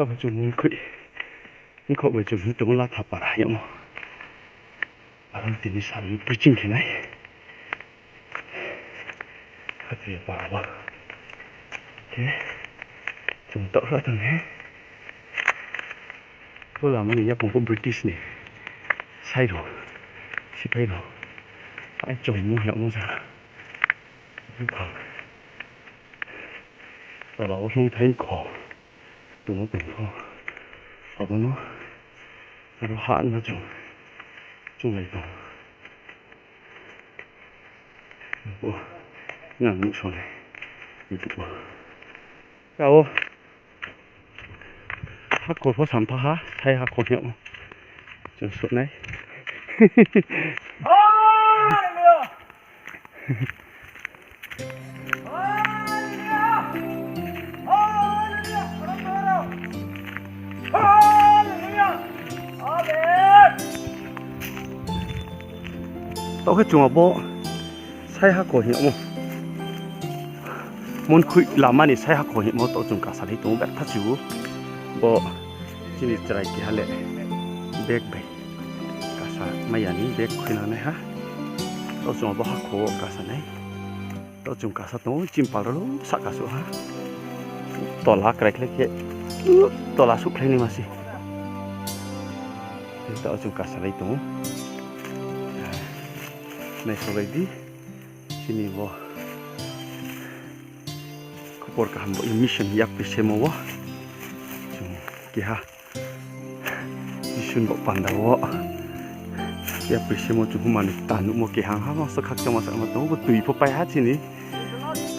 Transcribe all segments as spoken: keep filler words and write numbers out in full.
Abo chung mkhui, mkhoh bai chung tong Latha para yamo. Aro tini sal preaching khe nai. Khatri para ba. Khe chung taoh sa tong he. Bo lama ni yapung pho British ni sai rao, sipai rao. Ai chongmo yamo sa. Bphang. Tola wo hing thai kho. Tongmo tong pho. Abo no. Aro ha no chung. Chunglai tong. Bo. Nang nuh so nai. Abo. Hakhor pho sampha ha, sai hakhor hing yamo. Chung suh nai. Taoh khe chung abo sai hakhor hing yamo. Munkhui lama ni sai hakhor hingmo taoh chung kasa lai tong ou, betha si ou. Bo chini chrai keha le bag bai kasa mai ya ni bag khuinang nai ha. Taoh chung abo hakhor wo kasa nai. Taoh chung kasa tong ou, chini pal rao sahka suh ha. Tola kraikhlai khe, tola suhkhlai naima se. Taoh chung kasa lai tong ou. Naisolai di. Chini bo khupor kaham bo mission yapri semo wo. Chung keha Jisu ni bo panda wo yapri semo chung huma ni ta nuhmo keha ha, masa khakchangma sama tong ou, bo tui pho pai ha chini.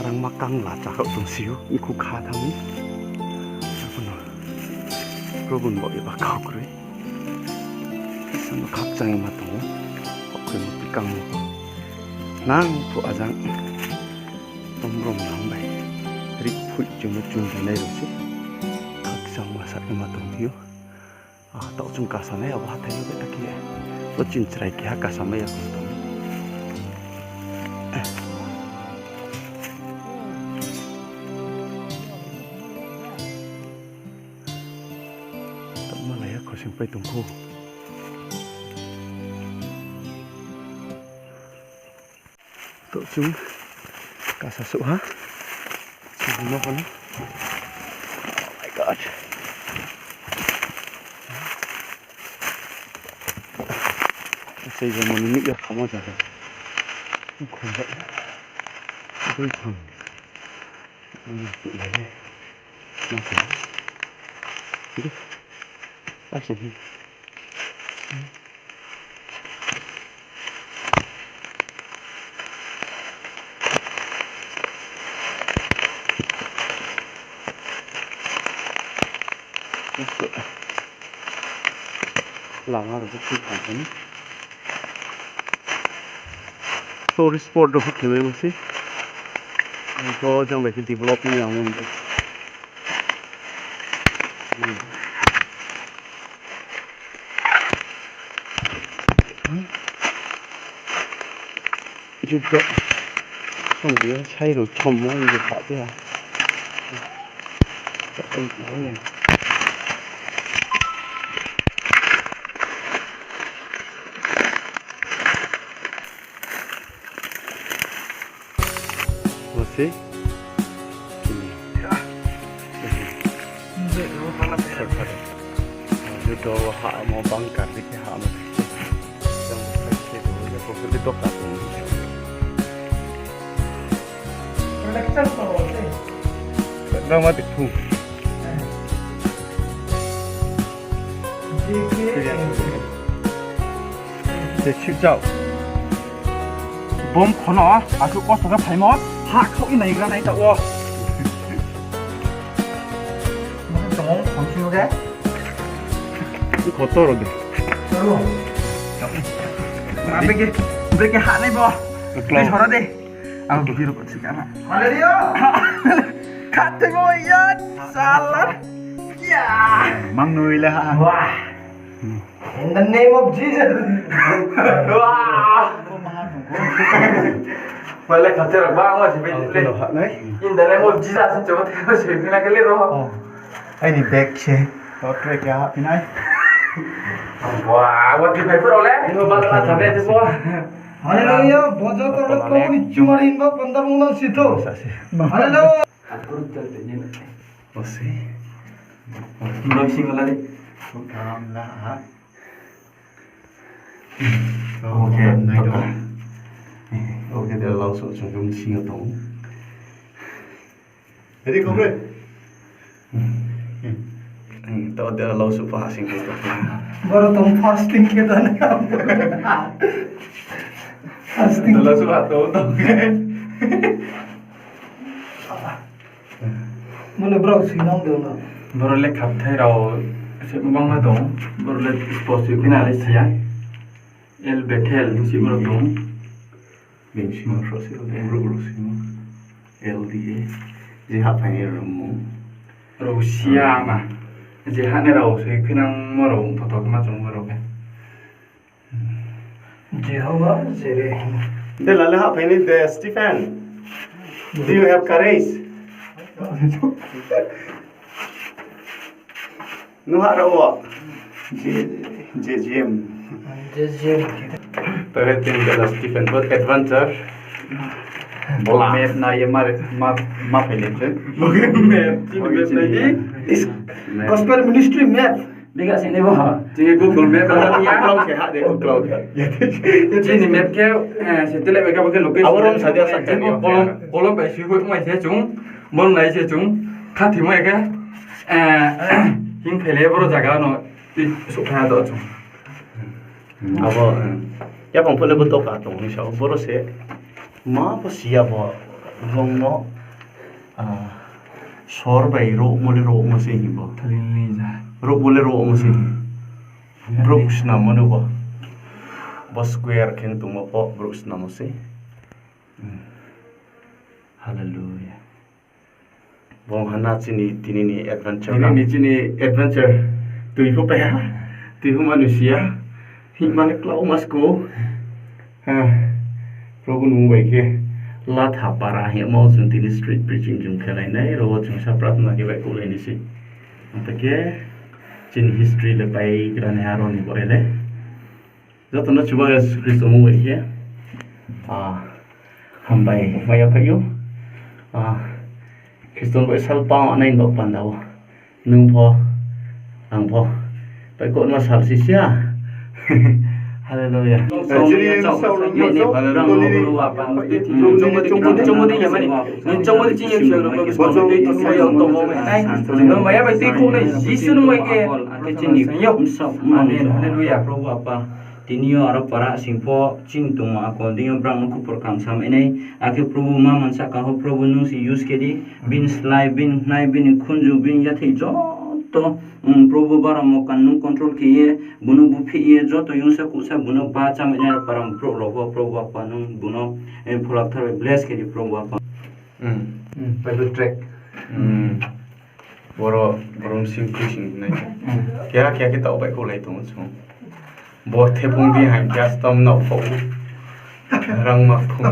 Rangma kangla chakhaoh tong si ou, mkhu kha thanng mi. Abono Probu ni bo eba kau kroi. Samo khakchangma tong ou. Khakchangma tikang nang phuh ajang. Tomrom nang bai. Rih phuih chung no chung rinai rao se. Khakchangma sa ma tong phi ou. Ah, taoh chung kasa nai abo hathái no beta khe. Bo chini chrai keha kasa mai ya kho tong. Taoh malai ya khosing pai tong kho. Taoh chung kasa suh ha. Chung no kono. Oh my God. Sei jemon ni nuh ya khamo jaga. Khum bai. Dui khum. Ano tuh lai. Ano tuh. Di. Asin. Lama rao bo khui thanng khe ni. Tourist spot rao pho khe mai mo se. Bo jang bai khe develop ni yang. Juto. Tong di, sai rao chom mo, ye pha phi ha. Bo se. Juto hamo bangkar di khe hamo. Jang bo khai khe bo, jang bo khe di doka tong. Production ko se. Rama di phu. Je sip jao. Bom khono, asuh kosto khe phaimo, ha khauh ye naigra nai taoh wo. Tong khon sing khe. Kotor de. Toro. Beke, beke ha nai bo. Klau. Beke sora de. Ang biro ko sikana. Haleluya. Kate mo ya, salah. Ya. Mang nui le ha. Wah. In the name of Jesus. Wah. Wale kate rak ba, wah, si. In the name of Jesus, coba tengok si, kena kali roh. Aini bag se. To tray khe hahphi nai. Wa, wa, di bai pura le. Ni ba la ta be bo. Haleluya, bo joto le Probu ni chumari hinba panda bung nang si tho. Haleluya. Akur tel te ni. Osi. Mroi sing la di. Kam la ha. Okay, nai do. Okay, de lau so chung sing tong. Ready, comrade? Hmm. Hmm, to de lau so pa sing ko to. Boro tong fasting khe ta na. Fasting. De lau so pa to to. Mane bro sinong de no. Boro le khathai rao se bangma tong. Boro le sport se khina le siya. El Bethel ni si boro tong. Bini simo sro se, eh, brouh rao simo. L D A. Je hahphai ni rao mung. Rao siya ma. Je hahni rao se khenangmo rao photo khe ma chungmo rao khe. Jehovah Jireh. De la le hahphai ni de, Stephen. Do you have courage? Nung ha rao wo? J-, J G M. J G M. Pahe tin bela Stephen bo adventure. Bo map nai ye ma, ma, ma phai le se. Bo map, chini map nai di. Is Gospel Ministry map. Biga sini bo. Chini Google Map la ya. Uklau khe ha de, uklau khe. Chini map khe, eh, satellite bai khe bo khe location. Abo rom sadia sa khe kolom, kolom bai si hui mai se chung. Boro nai se chung, khathimo ya khe, eh, hing phai le boro zaga no, tui souhphai ha do chung. Hmm. Abo, hmm. Yaphang phuh le bo doka tong ni sao, boro se, ma pho siya bo, rong no, ah, sor bai rohmo le rohmo se hing bo. Thali ni ja. Rohmo le rohmo se hing. Hmm. Brouh snammo no bo. Bo square khe tongmo pho brouh snammo se. Hmm. Hallelujah. Bo hana chini tini ni adventure. Tini ni chini adventure. Tui pho pai ha. Tui pho ma nusi ya. Hing mane klau ma sku. Ha. Probu nung bai khe. Latha para hingmo chung tini street preaching chung khelai nai. Ro chung sa pratna khe bai kulai ni si. Ante khe chini history le pai grani aro ni bo ele. Joto no chuba Jisu Khristo mung bai khe, ah, hambai mai ya phai ou. Ah, Khristo bai sal pang nai bo panda wo. Nung pho, ang pho. Pai kotma sal si siya. Hallelujah. Hallelujah. Amen. Hallelujah. Probu Apa. Tini yo aro para sing pho chini tongmo akol deing yo brang no khupor kam sa mai nai. Akhe Probu ma mansa ka ho Probu nung se use khe di. Bini slái, bini hnai, bini khunju, bini yathai joto, um, Probu bara mo kan nung control khe ye, bung no buphih ye, joto yungsa kuhsa bung no bahcha mai nai aro para brouh rao pho Probu Apa nung bung no, eh, phola kthar bai bless khe di Probu Apa. Hmm. Hmm, Bible track. Hmm. Boro, boro msing khui sing nai. Keha keha khe taoh baihkhouhlai tong ou chung. Bo thepung di hai keha stom no phouh. Rangma phung.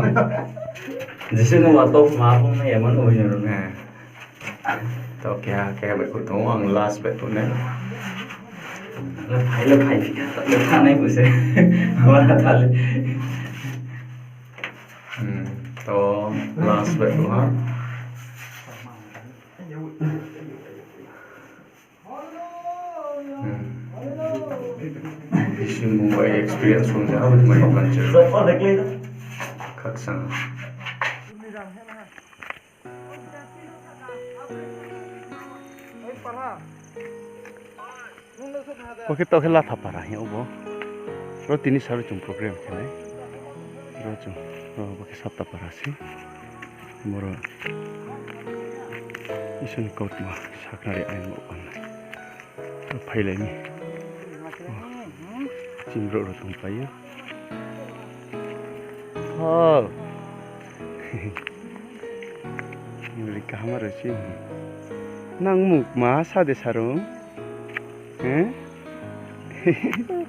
Jisu no wa tok ma phung nai ya man oi no. Eh. Taoh keha keha baihkhouh tong ou, ang last baihkhouh nai. Le phai, le phai, le phai nai bo se. Wa thale. Hmm, to last baihkhouh ha. Hmm. Bisi mung bai experience ong ja, abo mai manchar. Khakchang. Bo khe taoh khe Lathapara hing ou bo. Ro tini sal chung program khe nai. Ro chung, ro bo khe Saptapara se. Boro Isor ni kautma sakhnari aini bo pannai. Ro phailai mi. Chini brouh rao tongpai ou. Hal. Bini kaham aro se. Nang mukma sa de sarung. Eh?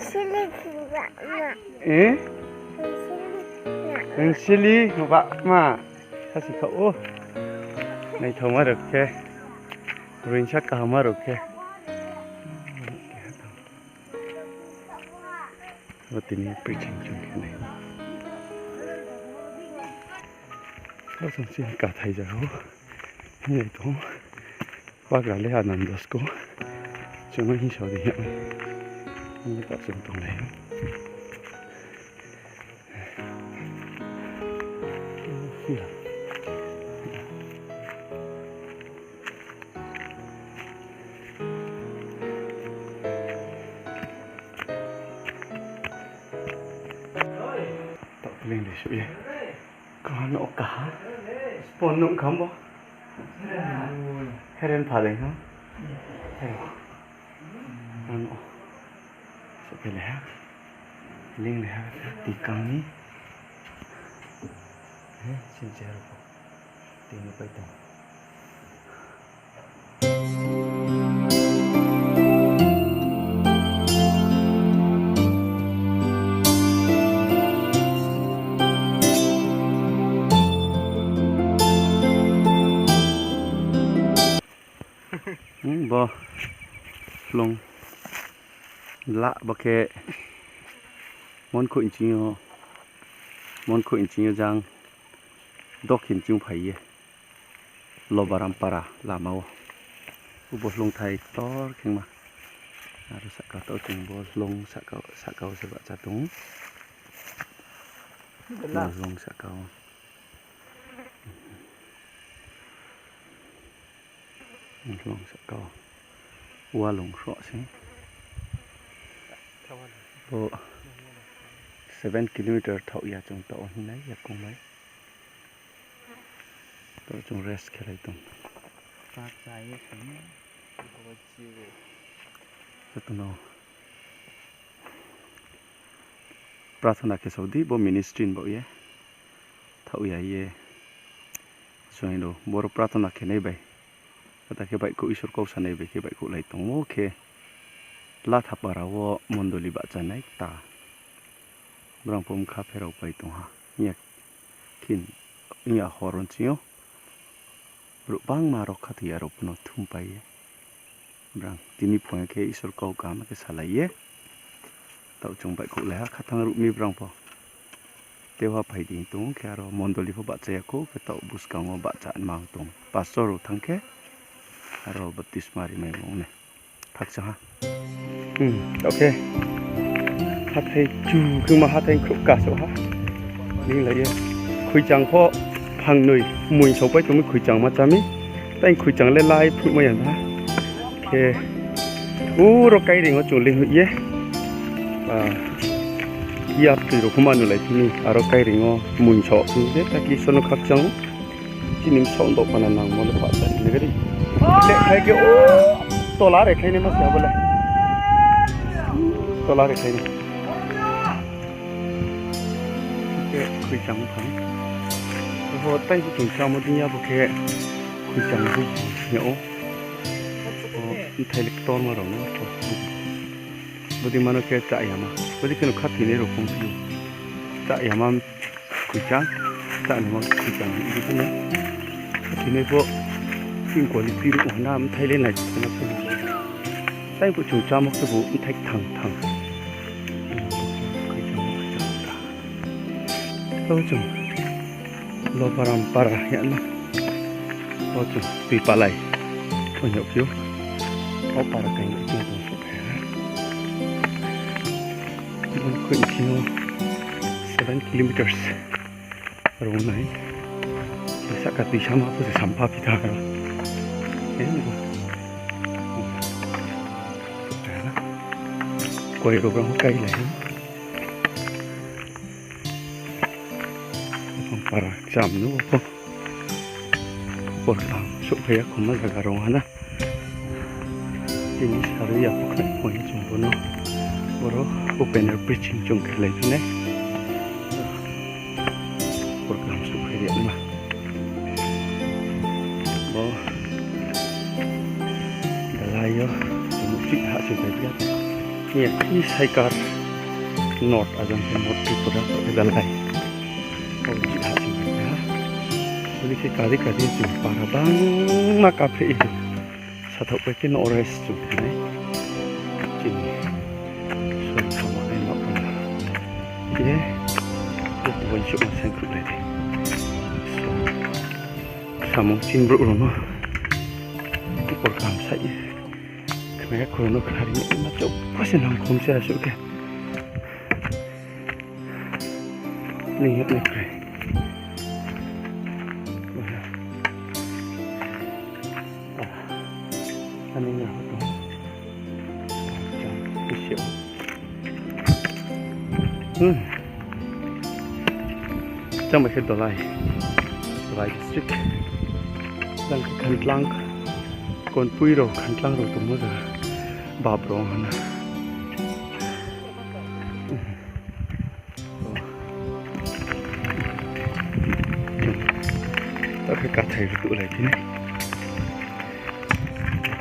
Sili ba ma. Eh? Sili ba ma. Nung sili ba ma. Sa si kha ou. Naithaoma rao khe. Reingsa kaham aro khe. Bo tini preaching chung khe nai. Bo chung chini kathai jaga o. Hinai tong. Bagra le Ananda school. Chung no hing sao di ya. Hing ta chung tonglai. Taoh kling di suh ye. Kaha no kaha. Spon no kham bo. Heren pha dei no. Heren. Ano. Suh khe leha. Ling leha. Tikang ni. He, sinche aro ko. Tini pai tong. Hmm, bo hloung la bo khe Monkhouh nching yo, Monkhouh nching yo jang dokhin nching phai ye Lobaram para lama wo. Ubo hloungthai ktor khengma. Aro sahka to chung bo hloung sahka, sahka wo se bahcha tong ou. Bo hloung sahka wo. Hloung sahka wo. Walung sroh se. Bo seven kilometer thaoh ya chung taoh wo hingnai ya kong bai. Taoh chung rest khelai tong. Joto no prarthana khe sao di, bo ministry ni baoh ye. Thaoh ya ye. Join rao, boro prarthana khenai bai. Kata khe baihkhouh Isor kau sanai bai khe baihkhouhlai tongmo khe. Lathapara wo mondoli bahchanai kta. Brang pho bkha pherao pai tong ha. Hing ya khin, hing ya hor nching yo. Brouh bangma rao khathoi ya rao pho no thumpai ye. Brang tini phuaing khe Isor kau kaham khe salai ye. Taoh chung baihkhouhlai ha khathang ruh mi brang pho. Teha phai di tong khe aro mondoli pho bahcha ya khou khe taoh buskang wo bahcha mang tong. Pastor rao thanng khe aro baptisma rimai ong nai. Khakchang ha. Hmm, okay. Hathái chu khungma hathái khruh kasouh ha. Ning lai ye. Khuichang pho phangnoi moing saopai tongmi khuichang ma chá mi. Tei khuichang le lai phruhmai ya ha. Khe uro kaireing wo chung linghoih ye. Ah, yapri rao khoma nulai phi mi. Aro kaireing wo moing saoh phi je ta ki Isor no khakchang ou. Chini bsaoh ni baoh pana nangmo le pah sa ni le gari. Lekhlai khe o tola rekhlai nai ma se abo le. Tola rekhlai nai. Khe khuichang phang. Abo tei se chung chámo dei ya bo khe khuichang bo ya ou. O, bthai le ktorma rao no. Bodei ma no khe chá yama. Bodei khe no khathoinai rao phung phi ou. Chá yama. Khuichang, chá ni ma khuichang, bikhe no. Khathoinai pho, chini quality ruh hana, bthai le nai, khe no khe no. Tei pho chung chámo khe bo bthai kthang kthang. Khuichang, khuichang, khuichang. Tao chung Lobaram para ya na. O chung tui palai. Pho hing yag phi ou. O para kaing yag phi ou. Bon khui ni sing yo seven kilometers rung nai. Sahka tuisama pho se sampha phi tha. Koi rao brang pho kai lai. Para cham no pho. Khupor kaham souhphai ya khoma zaga rung ha na. Tini sarui ya pho khnai pho ye chung bo no. Boro open air preaching chung khelai phi nai. Khupor kaham souhphai ya ma. Bo dalai yo chung chih ha chung bai ya. Ni ya ki Saikar North ajang khe North Tripura dalai. Bo chih ha chung bai ya. Bo ni khe kadi kadi chung para bangma kaphe ye. Thaoh pai khe no rest chung khe nai. Chini soi khamma nai ma panda. Ye, ye tuan suh ma seng khuh lai di. So, samung chin brouh rao no. Upor kam sai. Khna ya khoro no khna ri ma chouh pa se nang khom se asuh khe. Ling ya ni kre. Ani na hoto. Jang, isi o. Hmm. Jang bai khe Dolai. Dolai district. Jang khe Khantlang. Konpui rao, Khantlang rao tongmo zaga. Bab rao hana. Akhe kathai rutuh lai tini.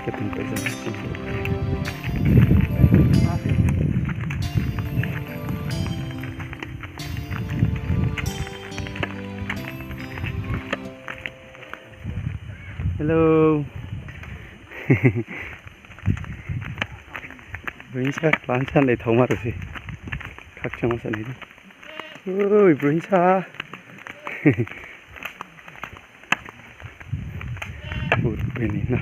Khe tong pai jang sing. Hello. Broinsa klansa nai thaoma rao se. Khakchangma sa nai di. Oi, broinsa. Ur bini na.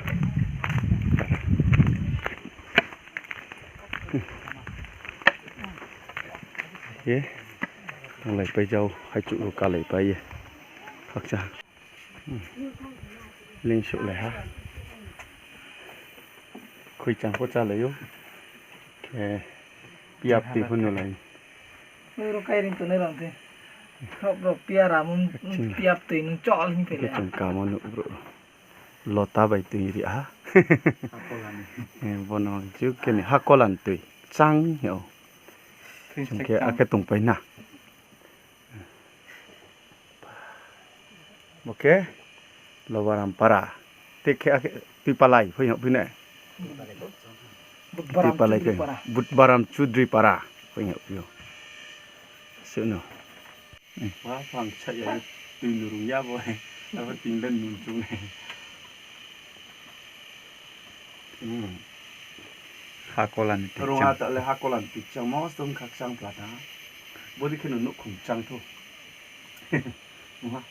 Ye. Tonglai pai jao, haichuh rao kalai pai ye. Khakcha. Ling souhlai ha. Khuichang pho chálai ou. Khe piap tui pho nulai. Oro kairing tongnai rang khe. Khroh khroh piara mung, piap tui nung chol hing pele. Khe chung kamo nuh brouh. Lota bai tui ri ha. Bono juk khe ni hakolan tui. Chang hing ou. Chung khe akhe tongpai na. Bo khe Lobarampara. Te khe akhe Tuipalai pho hing phi ne. Tuipalai khe Budbaram Chudri Para pho hing phi ou. Suh no. Wa phang sa ya tui nurung ya bo. Abo tin le nung chung ne. Hakolan ni tui. Rung ha ta le hakolan tui chang mo stom khakchang pla ta. Bodi khe no nouhkhong chang thou. Mungha.